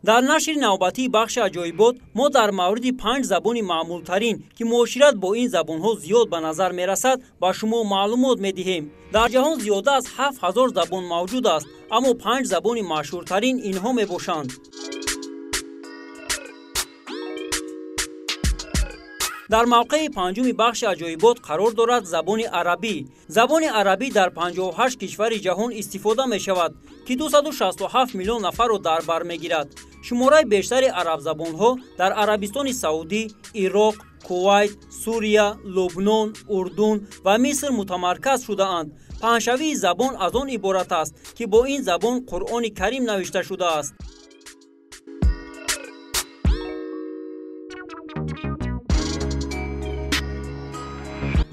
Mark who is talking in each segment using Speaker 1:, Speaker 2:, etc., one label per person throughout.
Speaker 1: Дар нашри навбатии бахши аҷоибот мо дар мавриди 5 забони маъмултарин, ки муошират бо ин забонҳо зиёд ба назар мерасад, ба шумо маълумот медиҳем. Дар ҷаҳон зиёда аз 7000 забон мавҷуд аст, аммо 5 забони машҳуртарин инҳо мебошанд. Дар мавқеи панҷуми бахши аҷоибот қарор дорад забони арабӣ. Забони арабӣ дар 58 кишвари ҷаҳон истифода мешавад, ки 267 миллион нафарро дар бар мегирад. Шумораи бештари арабзабонҳо дар Арабистони Саудӣ, Ироқ, Кувайт, Сурия, Лубнон, Урдун ва Миср мутамарказ шудаанд. Паҳншавии забон аз он иборат аст, ки бо ин забон Қуръони Карим навишта шудааст.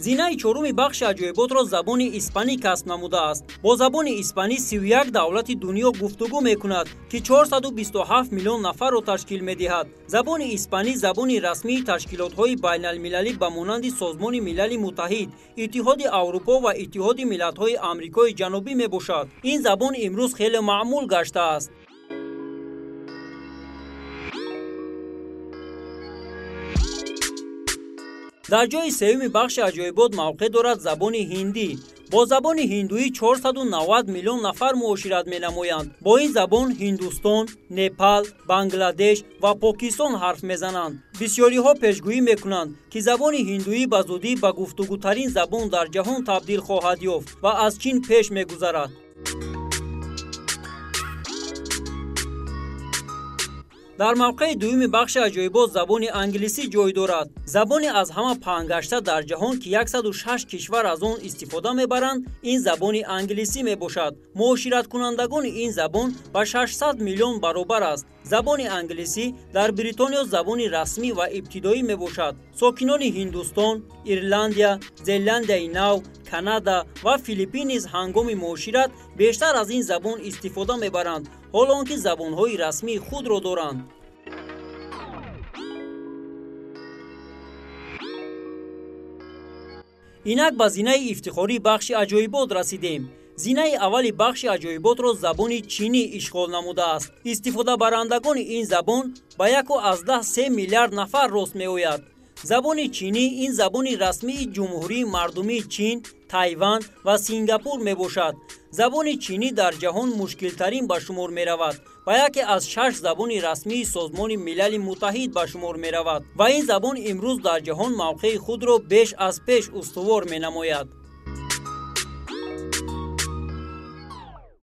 Speaker 1: Зинаи чоруми бахши аҷоиботро забони испанӣ касб намудааст. Бо забони испанӣ 31 давлати дунё гуфтугӯ мекунад, ки 427 миллион нафарро ташкил медиҳад. Забони испанӣ забони расмии ташкилотҳои байналмилалӣ ба монанди Созмони Милали Муттаҳид, Иттиҳоди Аврупо ва Иттиҳоди Миллатҳои Амрикои Ҷанубӣ мебошад. Ин забон имрӯз хеле маъмул гаштааст. Дар ҷои сеюми бахши аҷоибот мавқеъ дорад забони ҳиндӣ. Бо забони ҳиндуӣ 490 миллион нафар муошират менамоянд. Бо ин забон Ҳиндустон, Непал, Бангладеш ва Покистон ҳарф мезананд. Бисёриҳо пешгӯӣ мекунанд, ки забони ҳиндуӣ ба зудӣ ба гуфтугӯтарин забон дар ҷаҳон табдил хоҳад ёфт ва аз Чин пеш мегузарад. Дар мавқеи дуюми бахши аҷоибот забони англисӣ ҷой дорад. Забони аз ҳама паҳнгашта дар ҷаҳон, ки 106 кишвар аз он истифода мебаранд, ин забони англисӣ мебошад. Муошираткунандагони ин забон ба 600 миллион баробар аст. Забони англисӣ дар Бритониё забони расмӣ ва ибтидоӣ мебошад. Сокинони Ҳиндустон, Ирландия, Зеландияи Нав, Канада ва Филиппин низ ҳангоми муошират бештар аз ин забон истифода мебаранд, ҳоло он ки забонҳои расмии худро доранд. Инак ба зинаи ифтихории бахши аҷоибот расидем. Зинаи аввали бахши аҷоиботро забони чинӣ ишғол намудааст. Истифодабарандагони ин забон ба 1,3 миллиард нафар рост меояд. Забони чинӣ ин забони расмии Ҷумҳурии Мардумии Чин, Тайван ва Сингапур мебошад. Забони чинӣ дар ҷаҳон мушкилтарин ба шумор меравад ва яке аз 6 забони расмии Созмони Милали Муттаҳид ба шумор меравад ва ин забон имрӯз дар ҷаҳон мавқеи худро беш аз пеш устувор менамояд.